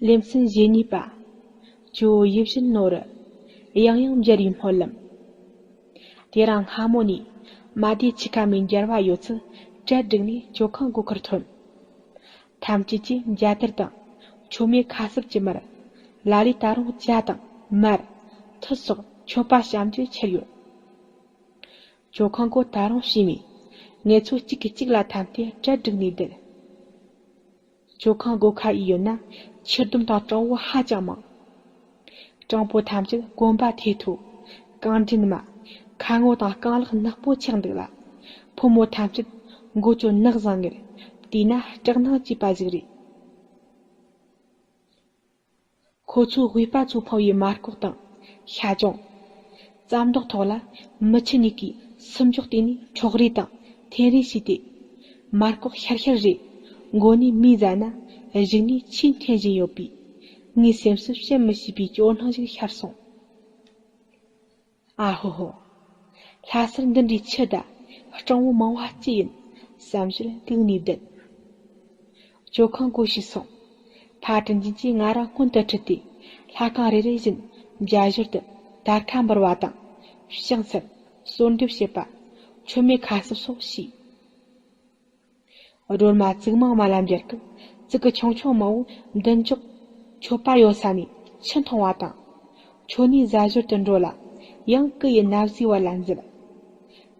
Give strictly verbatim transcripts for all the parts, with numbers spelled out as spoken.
ལེ་ཚན་ཞེ་གཉིས་པ། ཇོ་བོ་ཡིད་བཞིན་ནོར། ཡང་ཡང་མཇལ་བའི་སྨོན་ལམ། དེ་རིང་སྔ་མོ་ནས་མ་བདེ་འཆི་ཁ་མའི་མཇལ་བ་ཡོད་ཚུལ་གྲལ་བསྒྲིགས་ནས་ཇོ་ཁང་སྒོ་ཁར་ཐོན། ཐམས་ཅད་ཀྱིས་མཇལ་དར་དང་མཆོད་མེ་ཁ་གསབ་ཀྱི་མར། ལ་ལས་ད་རུང་ཇ་དང་མར། ཐུད་སོགས་མཆོད་པ་བཤམས་རྗེས་ཁྱེར་ཡོད། ཇོ་ཁང་སྒོ་ད་རུང་ཕྱེས་མེད། ངེད་ཚོ་གཅིག་གིས་གཅིག་ལ་འཐམས་ཏེ་གྲལ་བསྒྲིགས་ནས་བསྡད། ཇོ་ཁང་སྒོ་ཁ་ཡིན་ཡོད་ན་ཕྱིར་སྡོམ་དང་སྤྲང་བོ་ཧ་ཅང་མང་། སྤྲང་པོ་ཐམས་ཅད་གོམ་པ་ཐེ་ཐོ། རྐང་འདྲེན་མ། ཁ་ངོ་དང་རྐང་ལག་ནག་པོ་ཆགས་འདུག་ལ། ཕོ་མོ་ཐམས་ཅད་མགོ་ཅོ་ནག་བཟང་ངེར། བལྟས་ན་སྐྲག་སྣང་སྐྱེས་པ་ཞིག་རེད། ཁོ་ཚོའི་དབུས་པ་ཚོ་འཕངས་པའི་མར་ཀོག་དང་ཤ་ཅུང་། རྩྭ་མདོག་ཐོག་ལ་མི་ཁྱི་གཉིས་ཀྱིས་སུམ་ཅུ་སྟེང་ནས་འཁྱོག་རེས་དང་འཐེན་རེས་བྱས་ཏེ། མར་ཀོག་ཤར་ཤར་རེད། མགོ་ནས་མིའི་ཟ་ན་གཞུག་ནས་ཆུས་འཐེན་བཞིན་ཡོད་པས། ངའི་སེམས་སུ་བཤད་མི་ཤེས་པའི་སྐྱོ་སྣང་ཞིག་ཤར་སོང་། ཨ་ཧོ་ཧོ། ལྷ་སར་འདི་འདྲའི་ཁྱི་དང་སྤྲང་བོ་མང་བ་ཅི་ཡིན་བསམ་ཞོར་སྒུག་ནས་བསྡད། ཇོ་ཁང་སྒོ་ཕྱེས་སོང་། ཕ་དྲིན་ཅན་གྱིས་ང་རང་སྔོན་དུ་ཁྲིད་དེ་ལྷ་ཁང་རེ་རེ་བཞིན་འཇའ་ཞོར་དུ་དར་ཁ་འབུར་བ་དང་ཕྱག་འཚལ། གསོལ་འདེབས་བྱེད་པ། མཆོད་མེ་ཁ་གསབ་སོགས་བྱས། སྒྲོལ་མ་ཙིག་མང་མ་ལ་མཇལ་སྐབས་ཙི་གུ་ཆུང་ཆུང་མང་བོ་མདུན་ཅོག་མཆོད་པ་ཡོད་ས་ནས་ཆུ་འཐུང་བ་དང་། མཆོད་གནས་ཟ་ཞོར་དུ་འགྲོ་ལ་ཡང་ཀུ་ཡི་ན་བཟའི་བར་ལ་འཛུལ།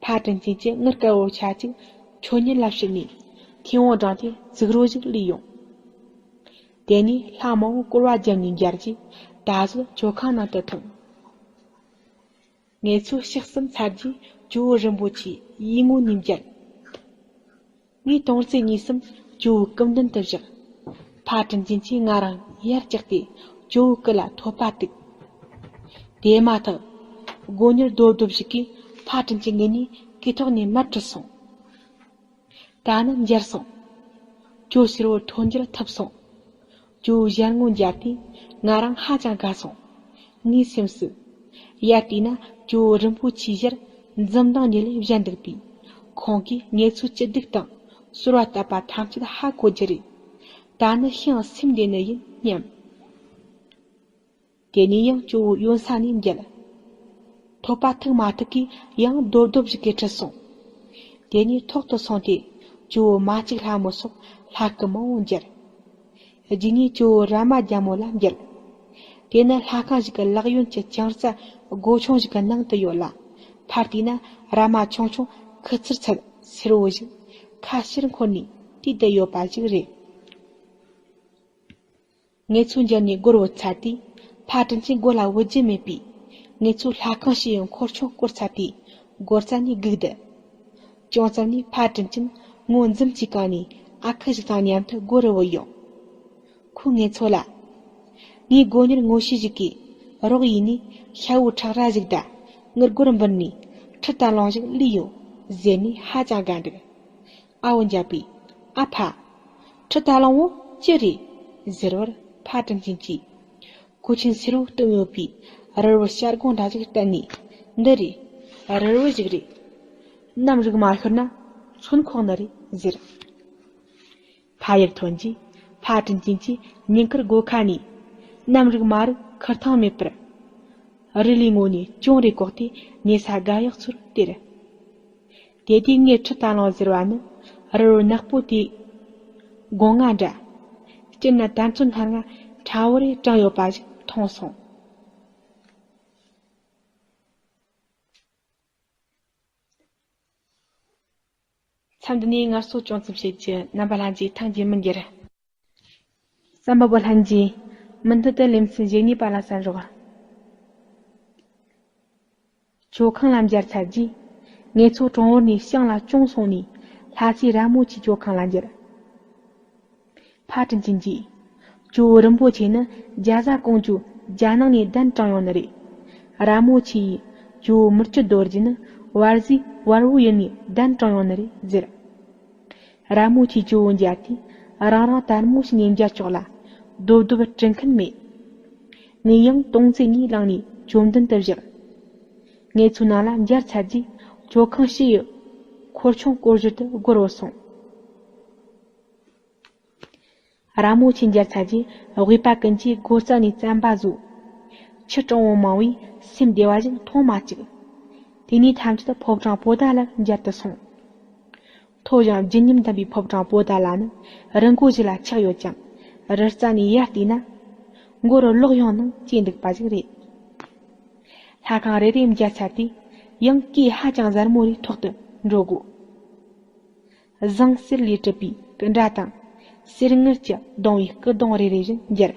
ཕ་དྲིན་ཅན་གྱིས་ངུར་དཀར་བོར་ཆ་གཅིག་མཆོད་ཉལ་ལ་ཕྱིན་ནས་མཐེ་བོང་བསྒྲེངས་ཏེ་ཙིག་རོ་ཞིག་བླུས་ཡོང་། དེ་ནས་ལྷ་མང་བོ་བསྐོར་བ་བརྒྱབ་ནས་མཇལ་རྗེས་ད་གཟོད་ཇོ་ཁང་ནང་དུ་ཐོན། ངེད་ཚོ་ཕྱག་གསུམ་ཚར་རྗེས་ཇོ་བོ་རིན་པོ་ཆེ་ཡིད་ངོ་ནས་མཇལ། ངས་དོང་ཙེ་གཉིས་གསུམ་ཇོ་བོའི་སྐུ་མདུན་དུ་བཞག་ཕ་དྲིན་ཅན་གྱིས་ང་རང་ཡར་བཀྱགས་ཏེ་ཇོ་བོའི་སྐུ་ལ་ཐོད་པ་གཏུགས། དེ་མ་ཐག་སྒོ་གཉེར་རྡོབ་རྡོབ་ཞིག་གིས་ཕ་དྲིན་ཅན་གྱི་ནས་སྐེ་ཐོག་ནས་མར་བྲུད་སོང་། ད་ནི་མཇལ་སོང་། ཇོ་ཟེར་བོ་ཐོན་རྒྱུར་ཐུབ་སོང་། ཇོ་བོའི་ཞལ་ངོ་མཇལ་དུས་ང་རང་ཧ་ཅང་དགའ་སོང་། ངའི་སེམས་སུ། ཡར་བལྟས་ན་ཇོ་བོ་རིན་པོ་ཆེའི་ཞལ་འཛུམ་མདངས་ཉིད་ལས་བཞད་འདུག་པས། ཁོང་གིས་ངེད་ཚོའི་སྐྱིད་སྡུག་དང་གསོལ་བ་བཏབ་པ་ཐམས་ཅད་ཧ་གོ་རྒྱུ་རེད། ད་ནི་ཤིན་སེམས་བདེ་ནི་ཡིན་སྙམ། དེ་ནས་ཡང་ཇོ་བོ་ཡོད་ས་ནས་མཇལ། ཐོད་པ་ཐུག་མ་ཐུག་གིས་ཡང་རྡོབ་རྡོབ་ཞིག་གིས་བྲུད་སོང་། དེ་ནས་ཐོག་ཏུ་སོང་སྟེ་ཇོ་བོ་མ་གཅིག་ལྷ་མོ་སོགས་ལྷ་སྐུ་མང་བོ་མཇལ། རྗེས་ནས་ཇོ་བོ་ར་མ་རྒྱལ་མོ་ལ་མཇལ། དེ་ནི་ལྷ་ཁང་ཞིག་གི་ལག་གཡོན་གྱི་གྱང་རྩ་སྒོ་ཆུང་ཞིག་གི་ནང་དུ་ཡོད་ལ། ཕར་བལྟས་ན་ར་མ་ཆུང་ཆུང་ཁུ་ཚུར་ཚད་སེར་བོ་ཞིག་ཁ་ཕྱིར་འཁོར་ནས་དུས་དུ་ཡོད་པ་ཞིག་རེད། ངེད་ཚོ་མཇལ་ནས་སྒོར་བུད་ཚར་དུས་ཕ་དྲིན་ཅན་སྒོ་ལ་བུད་རྒྱུ་མེད་པས། ངེད་ཚོ་ལྷ་ཁང་ཕྱི་ཡི་འཁོར་ཆུང་བསྐོར་ཚར་དུས་སྒོ་རྩ་ནས་སྒུག་བསྡད། ཅུང་ཙམ་ནས་ཕ་དྲིན་ཅན་ངོ་འཛུམ་གྱིས་གང་ནས་ཨ་ཁུ་ཞིག་དང་མཉམ་དུ་སྒོ་རུ་བུད་ཡོང་། ཁོས་ངེད་ཚོ་ལ། ངའི་སྒོ་གཉེར་ངོ་ཤེས་ཞིག་གིས་རོགས་ཡིན་ནས་ཤ་བོའི་ཁྲག་ར་ཞིག་དང་ངའི་སྒོར་འབུད་ནས་ཁྲི་ད་ལོང་ཞིག་བླུས་ཡོང་ཟེར་ནས་ཧ་ཅང་དགའ་འདུག་ཨ་བོ་འཇག་པས། ཨ་ཕ། ཁྲི་ད་ལོང་བོ་ཅི་རེད་ཟེར་བར་ཕ་དྲིན་ཅན་གྱིས། གོས་ཆེན་སེར་བོ་བཏུམས་ཡོད་པའི་རིལ་བུ་ཤར་སྒོང་འདྲ་ཞིག་བསྟན་ནས། འདི་རེད། རིལ་བུ་ཞིག་རེད། ནམ་རིག་མ་ཤོར་ན་ཚོན་ཁོག་ནི་རེད་ཟེར། ཕ་ཡུལ་ཐོན་རྗེས་ཕ་དྲིན་ཅན་གྱིས་ཉིན་དཀར་སྒོ་ཁ་ནས། ནམ་རིག་མ་རིག་ཁུར་ཐང་མེད་པར། རི་ལིའི་ངོས་ནས་ཅུང་རེ་བཀོག་སྟེ་ཉལ་ས་དགའ་ཡག་ཚོར་སྟེར། དེ་དུས་ངས་ཁྲི་ད་ལོང་ཟེར་བ་ནི་རི་བོ་ནག་པོ་དེའི་སྒོ་ང་འདྲ། སྤྱིར་ན་ད་ཚོད་སྣ་ལྔ་ཕྲ་བོ་རེ་དྲངས་ཡོད་པ་ཞིག་མཐོང་སོང་། མཚམས་འདི་ནས་ངལ་གསོ་ཅུང་ཙམ་བྱེད་རྒྱུ། རྣམ་པ་ལྷན་རྒྱས་ཐང་རྒྱུས་མི་འགྱུར། རྩོམ་པ་པོ་ལྷན་རྒྱས། མུ་མཐུད་དུ་ལེ་ཚན་ཞེ་གཉིས་པ་ལ་གསན་རོགས། ཇོ་ཁང་ལ་མཇལ་ཚར་རྗེས། ངེད་ཚོ་གྲོང་བར་ནས་ཤང་ལ་ཅུང་སོང་ནས་ལྷ་སའི་ར་མོ་ཆེའི་ཇོ་ཁང་ལ་འགྱེལ། ཕ་དྲིན་ཅན་གྱིས། ཇོ་བོ་རིན་པོ་ཆེ་ནི་རྒྱ་བཟའ་ཀོང་ཇོས་རྒྱ་ནང་ནས་གདན་དྲངས་ཡོང་ནི་རེད། ར་མོ་ཆེ་ཡིས་ཇོ་བོ་མི་བསྐྱོད་རྡོ་རྗེ་ནི་བར་ཟས་བར་བོ་ཡུལ་ནས་གདན་དྲངས་ཡོང་ནི་རེད་ཟེར། ར་མོ་ཆེས་ཇོ་བོ་མཇལ་དུས་རང་རང་དལ་མོ་བྱས་ནས་མཇལ་ཆོག་ལ། རྡོབ་རྡོབ་སྤྲད་མཁན་མེད། ངས་ཡང་དོང་ཙེ་གཉིས་བླངས་ནས་ཇོ་མདུན་དུ་བཞག་ངེད་ཚོའི་ནང་ལ་མཇལ་ཚར་རྗེས་ཇོ་ཁང་ཕྱི་ཡི་འཁོར་ཆུང་སྐོར་ཞོར་དུ་སྒོར་བུད་སོང་། ར་མོ་ཆེ་མཇལ་ཚར་རྗེས་དབུས་པ་ཀུན་གྱིས་སྒོ་རྩ་ནས་རྩམ་པ་བཟོས། ཕྱིར་སྤྲང་བོ་མང་བོས་སེམས་བདེ་བ་ཞིག་མཐོང་མ་བཅུག་དེ་ནས་ཐམས་ཅད་ཕོ་བྲང་པོ་ཏ་ལ་མཇལ་དུ་སོང་། མཐོ་ཞིང་བརྗིད་ཉམས་ལྡན་པའི་ཕོ་བྲང་པོ་ཏ་ལ་ནི་རི་མགོ་ཞིག་ལ་ཆགས་ཡོད་ཀྱང་། རི་རྩ་ནས་ཡར་བལྟས་ན། མགོ་རུ་ལོག་ཡོང་ནང་སྐྱེས་འདུག་པ་ཞིག་རེད། ལྷ་ཁང་རེ་རེ་མཇལ་ཚར་དུས། ཡང་སྐད་ཧ་ཅང་གཟར་མོ་རེ་ཐོག་ཏུ་འགྲོ་དགོས། ཟངས་གསེར་ལས་གྲུབ་པའི་སྐུ་འདྲ་དང་། གསེར་དངུལ་གྱིས་བརྡུངས་པའི་སྐུ་གདུང་རེ་རེ་བཞིན་མཇལ།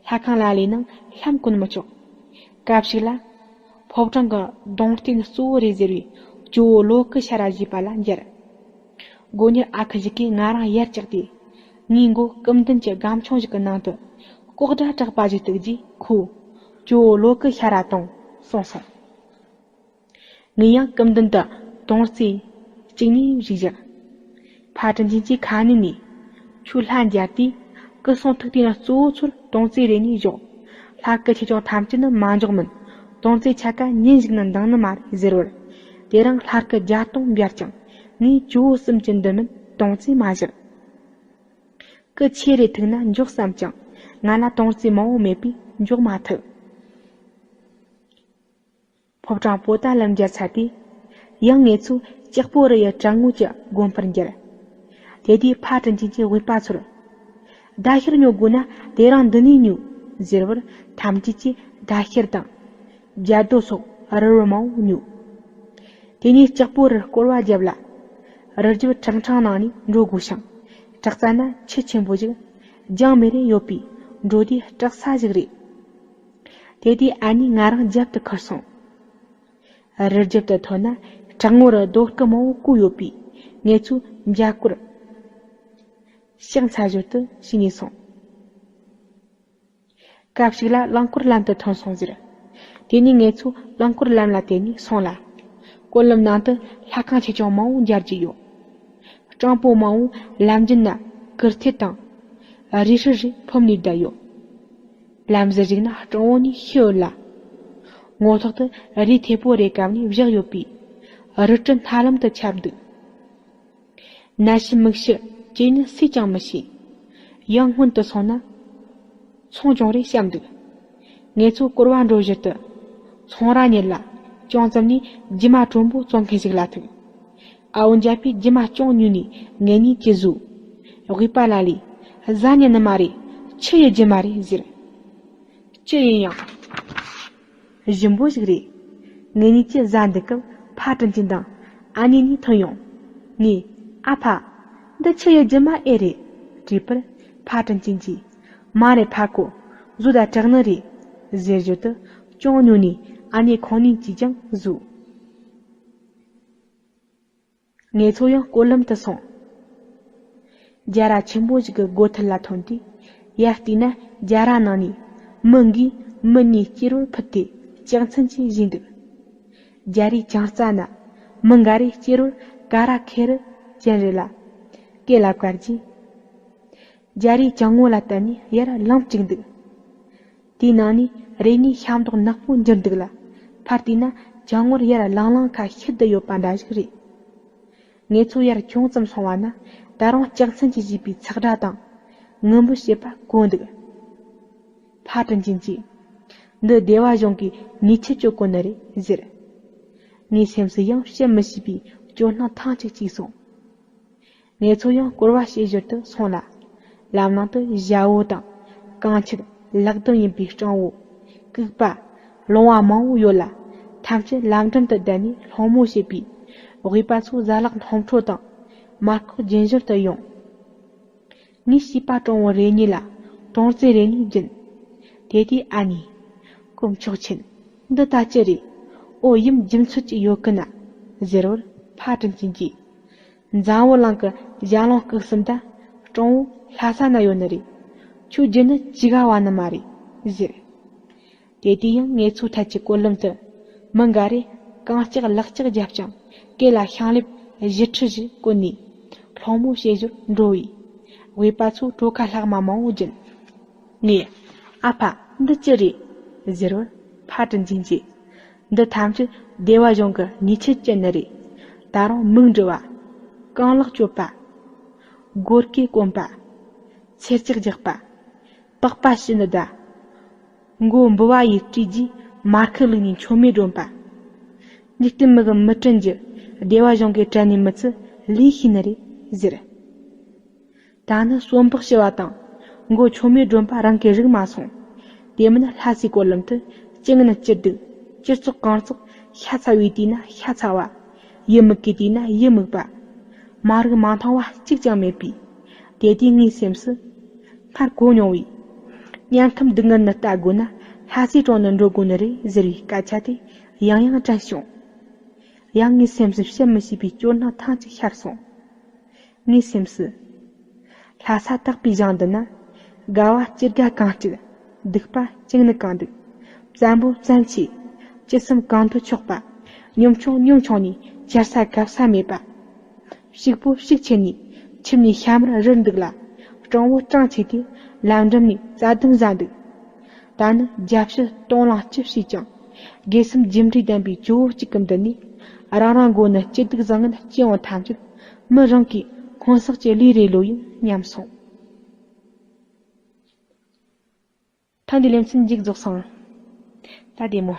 ལྷ་ཁང་ལ་ལས་ནང་ལྷམ་གོན་མི་ཆོག་སྐབས་ཤིག་ལ། ཕོ་བྲང་གི་གདུང་རྟེན་གཙོ་བོ་རེད་ཟེར་བའི་ཇོ་བོ་ལོ་ཀུ་ཤ་ར་ཞེས་པ་ལ་མཇལ། སྒོ་གཉེར་ཨ་ཁུ་ཞིག་གིས་ང་རང་ཡར་བཀྱགས་ཏེ། ངའི་མགོ་སྐུ་མདུན་གྱི་སྒམ་ཆུང་ཞིག་གི་ནང་དུ་ལྐོག་སྒྲ་གྲགས་པ་ཞིག་གཏུགས་རྗེས་ཁོས་ཇོ་བོ་ལོ་ཀུ་ཤ་ར་དང་གསུངས་སོང་། ངས་ཡང་སྐུ་མདུན་དུ་དོང་རྩེ་གཅིག་ནས་བཞུགས་བཞག་ཕ་དྲིན་ཅན་གྱིས་ཁ་ནས་ནས། ཁྱོད་ལྷ་མཇལ་དུས་སྐུ་གསུང་ཐུགས་རྟེན་གཙོ་བོ་ཚོར་དོང་རྩེ་རེ་ནས་བཞུགས། ལྷ་སྐུ་ཆེ་ཆུང་ཐམས་ཅད་ནི་མ་འཇོག་མིན། དོང་རྩེ་ཆ་ག་ཉིན་ཞིག་ནི་འདང་ནི་མ་རེད་ཟེར་བར། དེ་རིང་ལྷ་སྐུ་བརྒྱ་སྟོང་འབྱར་ཀྱང་། ངས་ཇོ་བོ་གསུམ་གྱི་འདི་མིན་དོང་རྩེ་མ་བཞག་སྐུ་ཆེ་རེ་ཐུག་ན་འཇོག་བསམ་ཀྱང་། ང་ལ་དོང་རྩེ་མང་བོ་མེད་པས་འཇོག་མ་ཐུབ། ཕོ་བྲང་པོ་ཏ་ལ་མཇལ་ཚར་དུས། ཡང་ངེད་ཚོ་ལྕགས་པོ་རི་ཡི་གྲང་ངོས་ཀྱི་དགོན་པར་འགྱེལ། དེ་དུས་ཕ་དྲིན་ཅན་གྱིས་དབུས་པ་ཚོར། ཟླ་ཤར་ཉོ་དགོས་ན་དེ་རིང་འདི་ནས་ཉོ། ཟེར་བར་ཐམས་ཅད་ཀྱིས་ཟླ་ཤར་དང་། རྒྱ་རྡོ་སོགས་རི་བོ་མང་བོ་ཉོ། དེ་ནས་ལྕགས་པོ་རིར་སྐོར་བ་བརྒྱབ་ལ། རི་རྒྱབ་ཁྲང་ཁྲང་ནང་ནས་འགྲོ་དགོས་ཤིང་། བྲག་རྩ་ན་ཆུ་ཆེན་པོ་ཞིག་རྒྱང་མེ་རེ་ཡོད་པས་འགྲོ་དུས་སྐྲག་ས་ཞིག་རེད། དེ་དུས་ཨ་ནེས་ང་རང་རྒྱབ་ཏུ་ཁུར་སོང་། རི་རྒྱབ་ཏུ་ཐོན་ན་བྲག་ངོས་རི་རྡོ་སྐུ་མང་བོ་བརྐོས་ཡོད་པས་ངེད་ཚོས་འཇའ་སྐོར་ཕྱག་འཚལ་ཞོར་དུ་ཕྱིན་ནས་སོང་། སྐབས་ཤིག་ལ་རླངས་འཁོར་ལམ་དུ་ཐོན་སོང་ཟེར། དེ་ནས་ངེད་ཚོ་རླངས་འཁོར་ལམ་ལ་བརྟེན་ནས་སོང་ལ། སྐོར་ལམ་ནང་དུ་ལྷ་ཁང་ཆེ་ཆུང་མང་བོ་མཇལ་རྒྱུ་ཡོད། སྤྲང་པོ་མང་བོས་ལམ་རྒྱུད་ན་གུར་ཐེར་དང་། རས་ཧྲིལ་རེ་ཕུབ་ནས་བསྡད་ཡོད། ལམ་ཟུར་ཞིག་ན་སྤྲང་བོ་གཉིས་ཤི་ཡོད་ལ། ངོ་ཐོག་ཏུ་རས་ཐེར་པོ་རེ་བཀབ་ནས་བཞག་ཡོད་པས། རི་གྲི་སྣ་ལམ་དུ་ཁྱབ་འདུག་ནད་ཤི་མིག་ཤི་ཅི་ཡིན་སུས་ཀྱང་མི་ཤེས། ཡང་སྔོན་དུ་སོང་ན། ཚོང་ཆུང་རེ་བཤམས་འདུག་ངེད་ཚོ་སྐོར་བ་འགྲོ་ཞོར་དུ། ཚོང་ར་ཉིད་ལ་ཅུང་ཙམ་ནས་རྒྱུ་མ་དྲོན་པོ་བཙོང་མཁན་ཞིག་ལ་ཐུག་ཨ་བོ་འཇའ་པས་རྒྱུ་མ་ཅུང་ཉོས་ནས་ངེད་གཉིས་ཀྱིས་བཟོས། དབུས་པ་ལ་ལས། ཟ་ཉན་ནི་མ་རེད། ཆུ་ཡི་རྒྱུ་མ་རེད་ཟེར། ཅི་ཡིན་ཡང་། ཞིམ་པོ་ཞིག་རེད། ངེད་གཉིས་ཀྱིས་ཟ་འདི་སྐབས་ཕ་དྲིན་ཅན་དང་ཨ་ནེ་གཉིས་ཐོན་ཡོང་། ངས། ཨ་ཕ། འདི་ཆུ་ཡི་རྒྱུ་མ་ཨེ་རེད། དྲིས་པར་ཕ་དྲིན་ཅན་གྱིས། མ་རེད་ཕ་ཁོ། བཟོ་ད་དྲག་ནི་རེད། ཟེར་ཞོར་དུ་ཅུང་ཉོས་ནས་ཨ་ནེ་ཁོང་གཉིས་ཀྱིས་ཀྱང་བཟོས། ངེད་ཚོ་ཡང་སྐོར་ལམ་དུ་སོང་། རྒྱ་ར་ཆེན་པོ་ཞིག་གི་སྒོ་ཐད་ལ་ཐོན་དུས། ཡར་བལྟས་ན་རྒྱ་ར་ནང་ནས་མི་འགས་མི་གཉིས་སྐྱེ་རུར་ཕུད་དེ་ལྕགས་ཚན་གྱིས་བཞེས་འདུག་རྒྱ་རའི་གྱང་རྩ་ན་མི་འགའ་རེ་སྐྱེ་རུར་ཀ་ར་ཁེ་རུ་ཅན་རེ་ལ་སྐེ་ལ་བཀར་གྱིས། རྒྱ་རའི་གྱང་ངོས་ལ་བལྟས་ནས་ཡར་ལངས་བཅུག་འདུག་དེའི་ནང་ནས་རེ་གཉིས་ཤ་མདོག་ནག་པོ་འགྱུར་འདུག་ལ། ཕར་བལྟས་ན་གྱང་ངོར་ཡར་ལང་ལང་ཁ་ཤུལ་དུ་ཡོད་པ་འདྲ་ཞིག་རེད། ངེད་ཚོ་ཡར་ཅུང་ཙམ་སོང་བ་ན་ད་རུང་ལྕགས་ཚན་གྱིས་བཞེས་པའི་ཚག་སྒྲ་དང་ངུ་འབོད་བྱེད་པ་གོ་འདུག་ཕ་དྲིན་ཅན་གྱིས། འདི་སྡེ་བ་གཞུང་གི་ཉེས་ཆད་གཅོད་གོ་ནི་རེད་ཟེར། ངའི་སེམས་སུ་ཡང་བཤད་མི་ཤེས་པའི་སྐྱོ་སྣང་ཐང་ཅིག་སྐྱེས་སོང་། ངེད་ཚོ་ཡང་སྐོར་བ་བྱེད་ཞོར་དུ་སོང་ལ། ལམ་ནང་དུ་ཞ་བོ་དང་། རྐང་ཁྱེར་ལག་བསྡམས་ཡིན་པའི་སྤྲང་བོ། ལྐུགས་པ། ལོང་བ་མང་བོ་ཡོད་ལ། ཐམས་ཅད་ལམ་འགྲམ་དུ་བསྡད་ནས་སློང་མོ་བྱེད་པས། དབུས་པ་ཚོ་ཟ་ལག་འཐུང་འཕྲོ་དང་། མར་ཁུག་རྒྱུན་ཞོར་དུ་ཡོང་། ངའི་བྱིས་པ་སྤྲང་བོ་རེ་གཉིས་ལ་དོང་རྩེ་རེ་གཉིས་སྦྱིན། དེ་དུས་ཨ་ནེས། སྐུ་མཆོག་མཁྱེན། འདི་ད་ཅི་རེད། ཨོ་ཡུམ་རྒྱུ་མཚན་ཅིག་ཡོད་གི་ན། ཟེར་བར་ཕ་དྲིན་ཅན་གྱིས། འཛམ་བུ་གླིང་གི་ཞལ་ལུང་སྐུ་གསུམ་ད་སྤྲང་བོ་ལྷ་ས་ན་ཡོད་ནི་རེད། ཁྱོད་རྒྱུ་ནི་ཅི་ག་བ་ནི་མ་རེད་ཟེར། དེ་དུས་ཡང་ངེད་ཚོའི་ཐད་ཀྱི་སྐོར་ལམ་དུ་མི་འགའ་རེས་རྐང་ལྕགས་ལག་ལྕགས་བརྒྱབ་ཅིང་སྐེ་ལ་ཤིང་ལེབ་བཞི་ཁྲི་ཞིག་བཀོན་ནས་སློང་མོ་བྱེད་ཞོར་འགྲོ་བས། དབུས་པ་ཚོས་གྲོ་ཁ་ལྷག་མ་མང་བོ་སྦྱིན། ངས། ཨ་ཕ། འདི་ཅི་རེད། ཟེར་བར་ཕ་དྲིན་ཅན་གྱིས། འདི་ཐམས་ཅད་སྡེ་བ་གཞུང་གི་ཉེས་ཆད་བཅད་ནི་རེད། ད་རུང་མིག་འབྲུ་བ། རྐང་ལག་གཅོད་པ། སྒོར་སྐེ་གོན་པ། ཚེར་སྐྱག་རྒྱག་པ། པགས་པ་ཕྱི་ནི་ཟླ། མགོ་འབུ་བ་ཡིས་བཀྲུས་རྗེས་མར་ཁུ་བླུགས་ནས་མཆོད་མེ་སྒྲོན་པ། འཇིག་རྟེན་མི་གི་མི་དྲིན་གྱི་སྡེ་བ་གཞུང་གི་དྲན་ནས་མི་ཚུལ་ལས་ཤེས་ནི་རེད་ཟེར། ད་ནི་གསོན་པོ་ཞི་བ་དང་མགོ་མཆོད་མེ་སྒྲོན་པ་རང་གི་རིག་མ་སོང་། དེ་མིན་ལྷ་སའི་སྐོར་ལམ་དུ་ཅི་ངན་ཅི་སྡུག་ཅི་བཙོག་གང་བཙོག་ཤ་ཚ་བའི་དུས་ན་ཤ་ཚ་བ། ཡིད་མུག་གི་དུས་ན་ཡིད་མུག་པ། མ་རིག་མ་མཐོང་བ་གཅིག་ཀྱང་མེད་པས། དེ་དུས་ངའི་སེམས་སུ། སྔར་གོ་མྱོང་བའི། དམྱལ་ཁམས་སྡུག་བསྔལ་ནི་ལྟ་དགོས་ན་ལྷ་སའི་གྲོང་ནི་འགྲོ་དགོས་ནི་རེད་ཟེར་བའི་སྐད་ཆ་དེ་ཡང་ཡང་དྲན་བྱུང་། ཡང་ངའི་སེམས་སུ་བཤད་མི་ཤེས་པའི་སྐྱོ་སྣང་ཐང་ཅིག་ཤར་སོང་། ངའི་སེམས་སུ། ལྷ་ས་དག་པའི་ཞིང་འདི་ན། དགའ་བ་སྐྱིད་དགའ་གང་སྐྱིད། སྡུག་པ་ཅི་ནི་གང་སྡུག་བཙན་པོ་བཙན་ཆེ། ཅི་བསམ་གང་འདོད་ཆོག་པ། གཉོམ་ཆུང་གཉོམ་ཆུང་ནས་ཆེར་ས་གབ་ས་མེད་པ། ཕྱུག་པོ་ཕྱུག་ཆེ་ནས་ཁྱིམ་ནས་ཤ་མར་རིལ་འདུག་ལ། སྤྲང་བོ་སྤྲང་ཆེ་དེ་ལམ་འགྲམ་ནས་རྩྭ་ལྡུམ་ཟ་འདུག་ད་ནི་རྒྱ་ཕྱི་སྟོང་ལང་སྐྱིད་ཞིག་ཀྱང་། དགེ་སེམས་རྒྱུ་འབྲས་ལྡན་པའི་ཇོ་བོ་གཅིག་གི་མདུན་ནས་རང་རང་མགོ་ནི་སྐྱིད་སྡུག་བཟང་ངན་སྐྱེ་བོ་ཐམས་ཅད་མི་རང་གིས་སྔོན་བསགས་ཀྱི་ལས་རེད་ལོ་ཡིན་སྙམ་སོང་། ཐེངས་འདིའི་ལེ་ཚན་མཇུག་རྫོགས་སོང་། ད་བདེ་མོ།